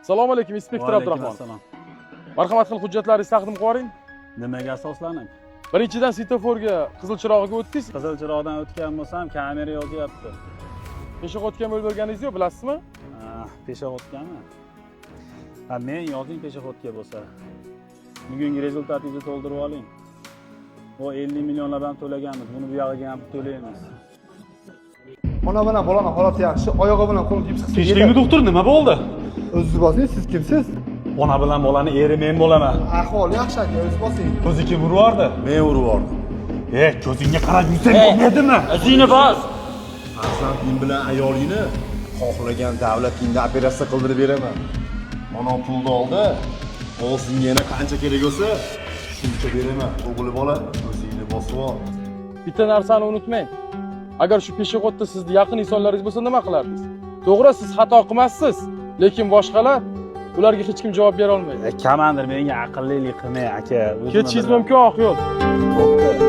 Assalomu alaykum, inspektor Abdurahmon. Assalom. Marhamat qilib, hujjatlaringizni taqdim qilib yuboring. Nimaga asoslanib? Birinchidan, svetoforga qizil chirog'iga o'tdingiz. Qizil chiroqdan o'tgan bo'lsam, kamera yozyapti. Пешеход ga yo'l berganingiz yo'q, bilasizmi? Ah, пешеход gami? Ha, men yozing пешеход ga bo'lsa. Bugungi результат ingizni to'ldirib oling. Bu 50 millionlab ham to'laganmiz, buni bu yog'iga ham to'laymiz. Ona bilan bolani holati yaxshi, oyog'i bilan qo'lini gips qilsa. Tinchlikmi, doktor, nima bo'ldi? O'zingiz bosing, siz kimsiz? Ona bilan bolani eri men bo'laman. Ahvoli yaxshi, aka, o'zingiz bosing. Ko'zi kim urvordi? Men urib yubordim. E, ko'zingga qarab yursang bo'lmaydimi? O'zingni bos. Farzanding bilan ayolingni xohlagan davlatingda operatsiya qildirib beraman. Mana pulni oldi. Og'zingga yana qancha kerak bo'lsa, shuncha beraman. O'g'li bola, o'zingni bosib ol. Bitta narsani unutmang. Agar shu пешеход da sizni yaqin insonlaringiz bo'lsa, nima qilardingiz? To'g'ri, siz xato qilmassiz, lekin boshqalar, ularga hech kim javob bera olmaydi. Komandir, menga aqllilik qilmang, aka. Ketishingiz mumkin, oq yo'l. Bo'pti.